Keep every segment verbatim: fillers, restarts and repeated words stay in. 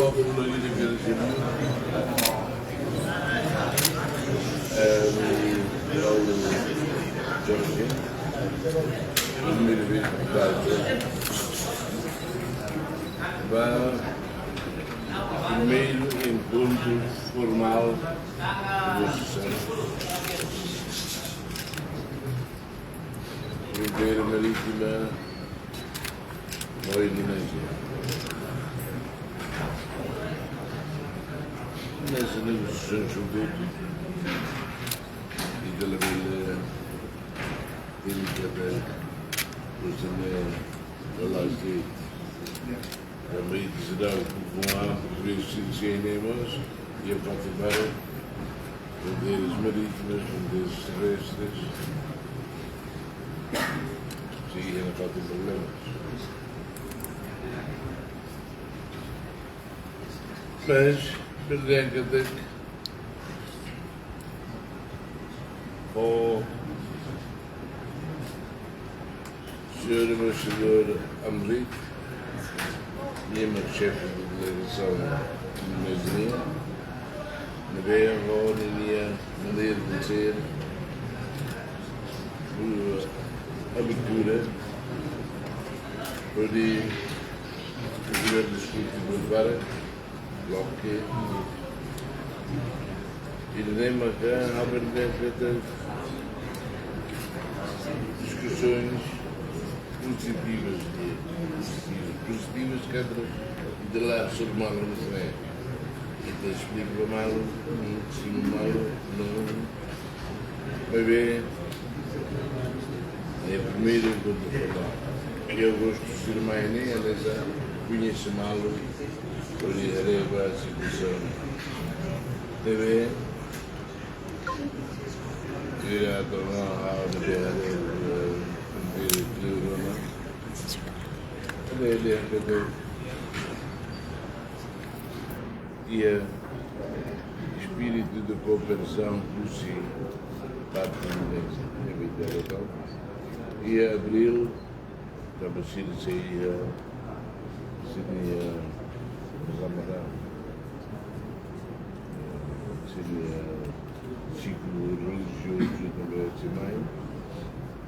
Popular University, eh, Paulo Jorge, primeira vez que falo, ba primeiru enkontru formál de vocês. Fronteira Marítima, no Indonézia. Nessa negociação sobre e de la bela delicada, você me falaste. Também será que vão há preços de cinemas e a participar poderes marítimas, poderes terrestres. Sim, era para ter problemas. Mas, verdade que até que o senhor embaixador Amrit, membro chefe da delegação indonésia, na B R O, na minha maneira de ser, abertura, onde o governo discute para bloque e nem maka haber dentro de discussões positivas de positivas, positivas que entra de lá sobre malu, não é? Então explico malu, sim malu, não. Bebé, é primeiro encontro formal. Eu gosto de ser mais nem ela já conhece malu, por isso é a situação. Bebé, eu já estou na hora de ver a primeira turma. Ele é de e espíritu de cooperação husi parte de Vitória. E abril, estava sido saía, seria Ramadã, seria ciclo religioso também, assim, mais.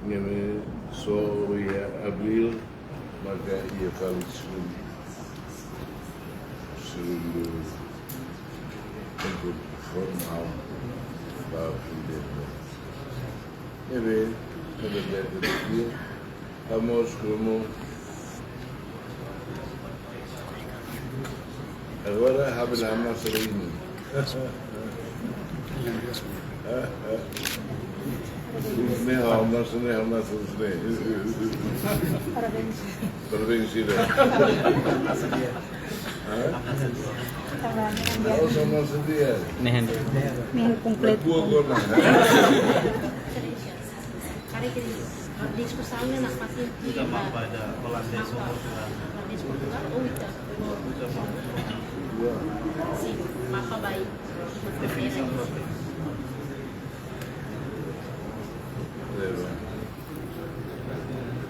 Minha mãe só ia abril, mas já ia para o segundo, segundo encontro formal para aprender. E bem, na verdade, dia, a mós como agora, abre a massa aí. Ne'e, massa, ne'e, massa, ne'e. Parabéns. Parabéns, Sira. Hã? Massa dia. Ne'e, ne'e kompletu. Kua gona. Diskusaun ne'e na fasil di Portugal, Portugal, ou ita? Sim, mapa baik. Definisaun própria.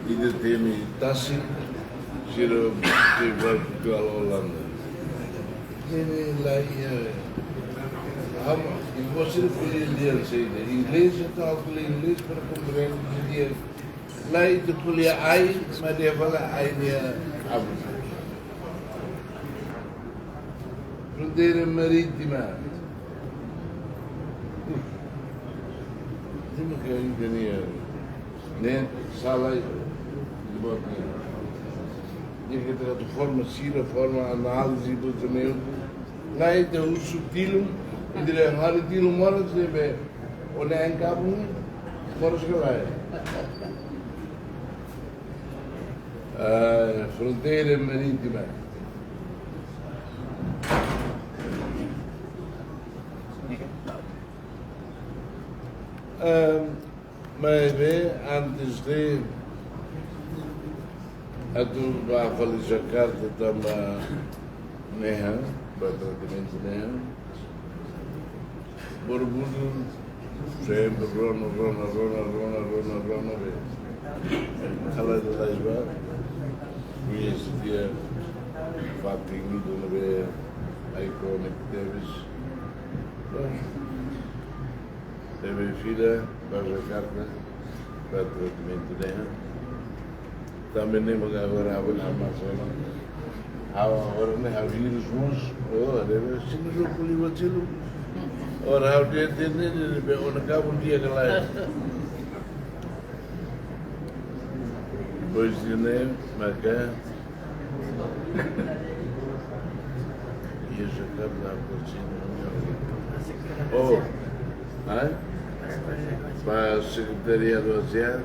Ida temi tasi, sira ke ba Portugal, Holanda. Ne'e, ne'e la iha. Ha'u, i você ko'alia lian saida, inglés, entaun ko'alia inglés para komprende lian. La ita ko'alia ai, mas de'it fala ai nia abu. Fronteira marítima. Cima ke ita-nia ne'e sala de bote. Nia ke trata forma sira, forma análize, pensamento. La ita husu tilun, ita dehan ha'u-nia tilun moras ne'ebé, o ne'e kabun, moras ka lae. Ah, fronteira marítima. Ah, maibé, antes de atu ba fali Jakarta tanba nehan, ba tratamentu nehan, Borobudur sempre rona, rona, rona, rona, rona, rona, be. Kala de lais ba, koñese tiha fatin ida ne'ebé Ai, como é que deves? Bom, teve fila para Jakarta, para tratamentu dehan. Tanba ne'e mak agora ha'u na masa ona. Ha'u agora ne'e ha'u vírus mós, oh, deve ser no jogo ali vacilo. Ora, ha'u dia tende, deve ona kabu dia ke lain. Depois de ne'e, maka Ia Jakarta, Porcino, oh, ai? Ba Sekretariadu ASEAN,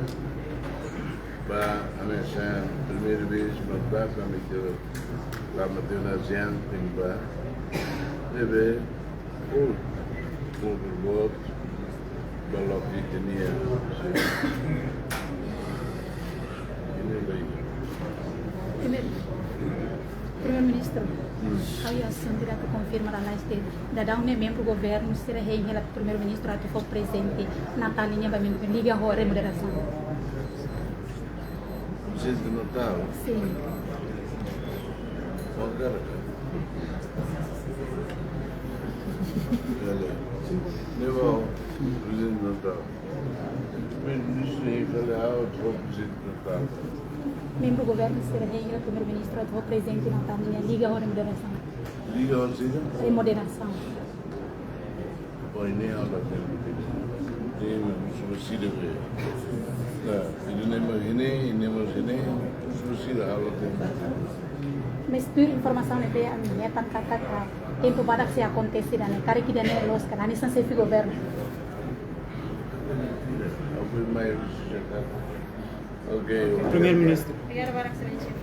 ba ASEAN, primeira vez, ba ba kami ke la mate na ASEAN, tenke ba, deve, oh, oh, berbot, ba loke ke nia. Ini lagi. Ini. Primeiru-Ministru, ha'u iha sentidu atu konfirma lalais de'it, daudaun ne'e membru governu sira hein hela Primeiru-Ministru atu fó prezente Natál nian ba membru liga ho remunerasaun. Prezente Natál? Sin. Agora, olha, leva o prezente Natál. Primeiru-Ministru hein hela atu fó prezente Natál. Membru governu sira hein hela Primeiru-Ministru atu fó prezente Natál nian liga ho remunerasaun. Liga ho sira? Remunerasaun. Oi, ne'e ha'u la hatene. Ne'e mak suba sira be. Nah, ini ne'e mak ini, ini mak sini, suba sira ha'u la hatene. Mas tuir informasaun ne'ebé ami hetan katak tempu badak sei akontese ida-ne'e, karik ida-ne'e loos ka, hanesan xefe governu. Oke, Primeiru-Ministru. Obrigada, Exelénsia.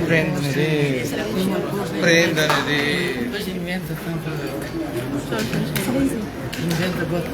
Prenda ne'e de'it. Prenda ne'e de'it. Inventa tanto. Inventa agora.